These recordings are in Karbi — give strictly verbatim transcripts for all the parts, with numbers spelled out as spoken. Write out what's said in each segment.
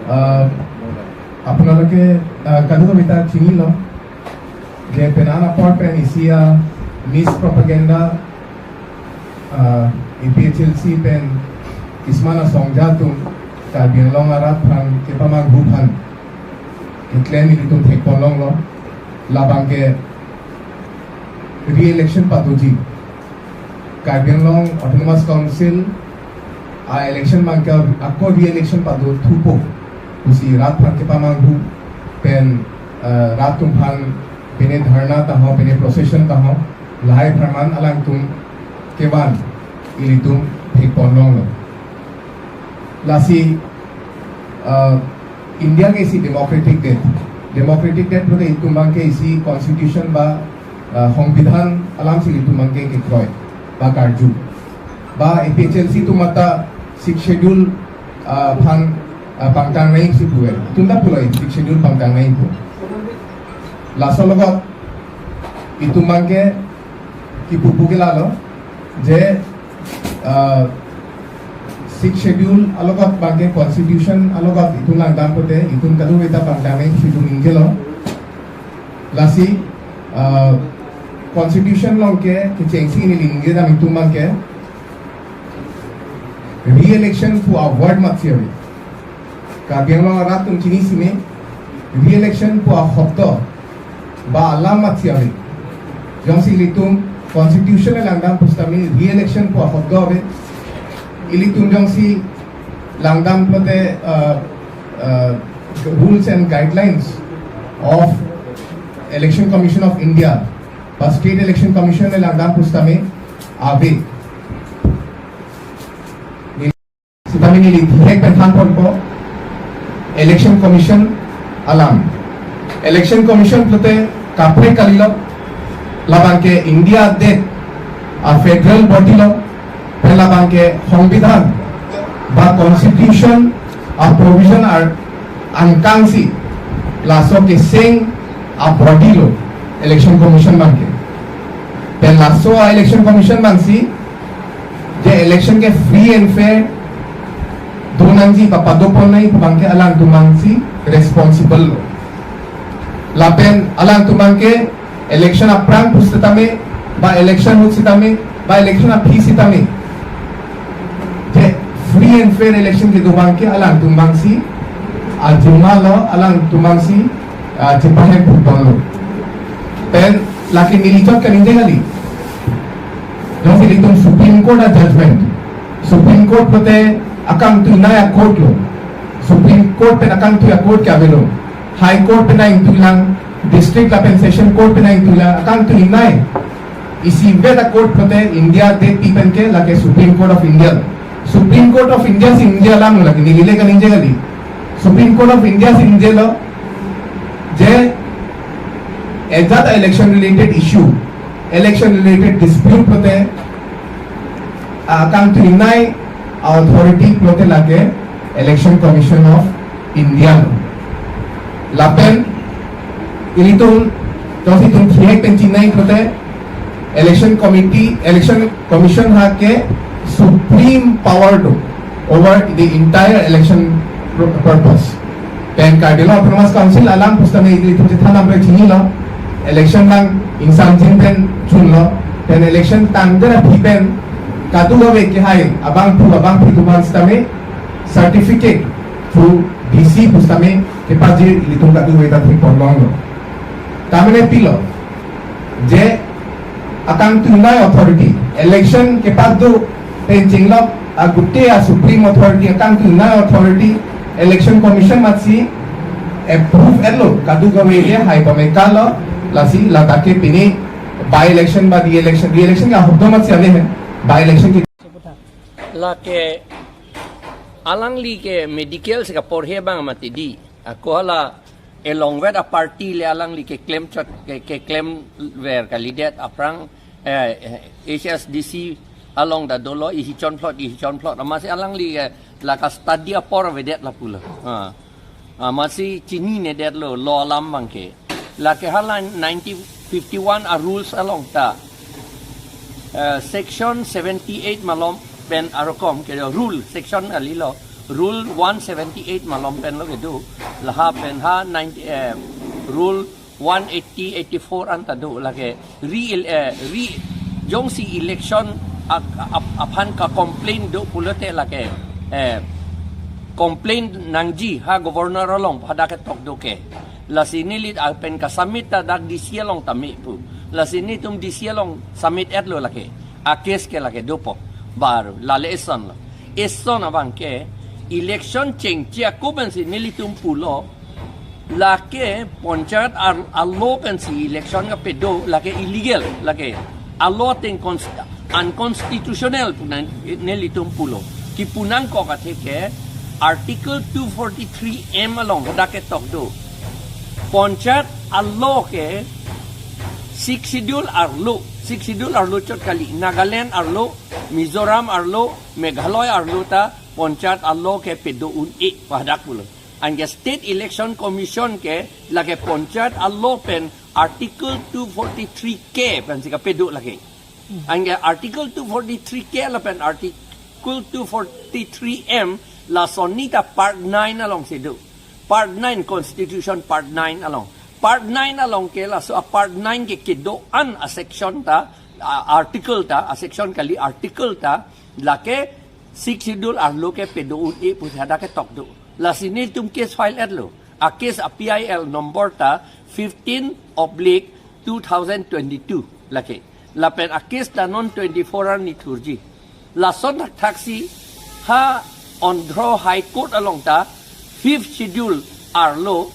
আহ, আপোনালোকে, আহ, কাদু কবিতা চিনি ল, যে পেনান আপৰ পেন ইচিয়া মিছ প্ৰপাগেণ্ডা, আহ, এ পি এইচ এল চি পেন ইছমান আছংজা tum Karbi Anglong arat aphan kepamanghu aphan keklem ilitum thekponlonglo, labang ke re-election padoji. Karbi Anglong Autonomous Council a-election abangke ako re-election padothupo pusi rat aphan kepamanghu pen, eh, rat atum aphan pine dharna taho, pine procession taho, lahai apharman alangtum kevan ilitum thekponlonglo. Lasi, eh, India ke isi democratic det. Democratic det pulote itum abangke isi constitution ba, eh, songbidhan alamsi itum abangke kekroi ba karju. Ba A P H L C atum mate Sixth Schedule, eh, aphan, eh, pangtang nangji puve. Itum ta pulo Sixth Schedule pangtang nangji pu. Laso alogot itum abangke kipu pu ke lalo je, eh, Sixth Schedule alogot abangke constitution alogot itum langdam pulote itum kadokave ta pangtang nangji pu itum ningjelo. Lasi, eh, constitution along ke kechengsi neli ningjedam itum abangke re-election pu a-word matsi ave. Karbi Anglong arat atum chinisi me, re-election pu ahobdo ba alam matsi ave. Jongsi ilitum constitution langdam pusitame re-election pu ahobdo ave. Ilitum jongsi langdam pulote, uh, uh, rules and guidelines of Election Commission of India ba State Election Commission langdam pusitame ave. Sitame neli thihek pen thanponpo Election Commission alam. Election Commission pulote kaprek kalilo, labang ke India det a-federal body lo, pen labang ke songbidhan ba constitution a-provision ar angkangsi laso keseng a-body lo Election Commission abangke. Pen laso a-Election Commission abangsi je election ke free and fair do nangji ba padopon nangji pu abangke alangtum abangsi responsible lo. Lapen alangtum abangke election aphrang pusitame ba election ahut sitame ba election aphi sitame je free and fair election kedo abangke alangtum abangsi ajima lo, alangtum abangsi, ah, chepahem putong lo. Pen lake neli chot kaningje kali. Jongsi ilitum Supreme Court a-judgment, Supreme Court pulote akangtui nai a-court lo. Supreme Court pen akangtui a-court ke avelo. High Court pen nangtui lang, District lapen Session Court pen nangtui lang, akangtui nai isivet a-court pulote India det pen ke lake Supreme Court of India. Supreme Court of India si ningje alam lake neli le kaningje kali. Supreme Court of India si ningjelo je ajat a-election related issue, election related dispute pulote akangtui nai a-authority pulote lake Election Commission of India lo. Lapen ilitum jongsi itum thihek pen chinine pulote Election Committee, Election Commission ha ke supreme power do over the entire election pur-, purpose. Pen Karbi Anglong Autonomous Council alam pusitame ilitum chethan nangpre chinilo, election abang ingsamjin pen chunlo, pen election tangdet aphi pen kadokave kehai abangphu abangphi atum aphan sitame certificate through D C pusitame kepajir ilitum kadokave ta thekponlonglo. Tamene pilo je akangtui nai authority, election kepado pen chenglok agute a-supreme authority, akangtui nai authority Election Commission amatsi approve etlo, kadokave ke hai pamekalo, lasi lata ke pini by-election ba re-election, re-election ke ahokdom amatsi ave he, by-election ke. Lake alangli ke medical si kaporhe abang mati di. Ako hala elongvet a-party le alangli keklem chot, ke, keklemver kalidet aphrang, eh, eh, H S D C along ta dolo, ihi chonplot, ihi chonplot. Amatsi alangli ke lake study apor avedet lapulo. Ah. Amatsi chininedetlo, law alam abangke. Lake hala nineteen fifty-one a-rules along ta, eh, section seventy-eight malom pen arokom ke rule section kalilo. Rule one seventy-eight malom pen lo kedo, laha pen ha ninety, eh, rule one eighty, eighty-four anta do lake re, eh, re, jongsi election ap-, ap-, aphan ka complain do pulote lake, eh, complain nangji ha governor along pu hadak ketok do ke. Lasi neli lapen ka submit ta dak D C along ta me pu. Lasi nelitum D C along submit et lo lake. A case ke lake dopo. Baru lale eson lo. Eson abang ke election chengche ako pensi nelitum pulo. Lake panchayat ar-, alo pensi election kapedo lake illegal lake. Alo ateng cons-, unconstitutional pu nang nelitum pulo. Kipu nangkok athe ke Article two forty-three M along hadak ketok do. Panchayat alo ke Sixth Schedule arlo, Sixth Schedule arlo chot kali, Nagaland arlo, Mizoram arlo, Meghalaya arlo ta panchayat alo ke pedo un-e pu hadak pulo. Anke State Election Commission ke lake panchayat alo pen Article two forty-three K pensi kapedo lake. Anke Article two forty-three K lapen Article two forty-three M lason ni ta Part nine alongsi do. Part nine, Constitution Part nine along. Part nine along ke laso a Part nine ke kedo-an a section ta, a article ta, a section kali article ta, lake Sixth Schedule arlo ke pedo un-e pu hadak ketok do. Lasi nelitum case file et lo. A case a P I L number ta fifteen oblique two thousand twenty-two lake. Lapen a case ta non twenty-four arni thurji. Lason thakthaksi ha Andhra High Court along ta Fifth Schedule arlo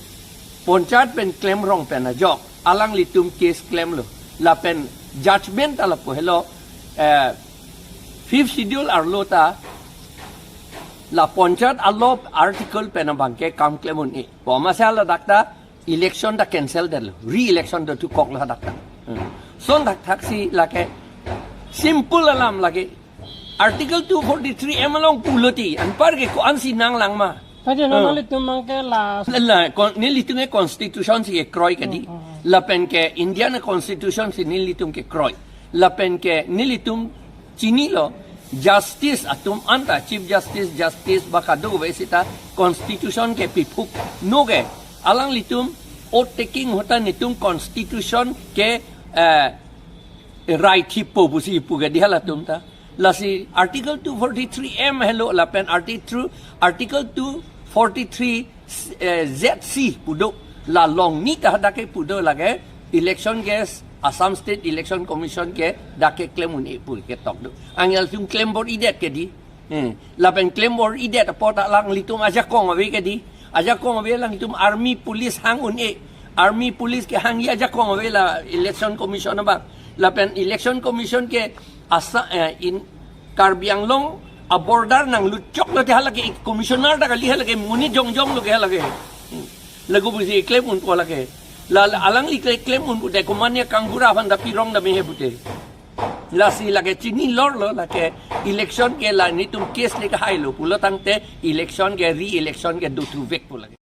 panchayat pen klemrong pen ajok alanglitum case klemlo. Lapen judgment ta lapu helo, eh, Fifth Schedule arlo ta la panchayat alo article pen abang ke kam klem un-e. Pu amatsi ladak ta election ta cancel detlo, re-election dothukoklo hadak ta. Hmm. Lason thakthaksi lake simple alam lake Article two forty-three M along pulo ti, anpar ke ko-ansi nanglang ma? Tadi no Hmm. nelitum abang ke la La, la, kon-, nelitum ke constitution si kekroi kedi. Hmm, hmm, hmm. Lapen ke Indian constitution si nelitum kekroi. Lapen ke nelitum chinilo, justice atum anta, Chief Justice, Justice ba kadokave seta constitution ke piphuk. No ke, alanglitum oath taking ahut ta nelitum constitution ke, eh, right hipo pusi pu kedi halatum ta. Lasi Article two forty-three M helo lapen Article, Article two forty-three, eh, Z C pu do. La along ni ta hadak ke pu do lake election ke Assam State Election Commission ke dak ke klem un-e pu ketok do. Anke ilitum klem bor-idet kedi. Hmm. Lapen klem bor-idet apot alanglitum ajakong ave kedi. Ajakong ave alanglitum army police hang un-e. Army police kehangji ajakong ave la Election Commission abang. Lapen Election Commission ke asa, eh, in Karbi Anglong a border nanglut choklo te halake commissioner ta kali halake monit jongjong lo ke halake. Hmm. Lagu pusi klem unpo lake. La, la alangli kle-, klem un pute komatne kangbura aphan ta pirong ta mehe pute. Lasi lake chini lorlo lake election ke la nelitum case le kahailo pulo tangte election ke re-election ke dothuvek pu lake.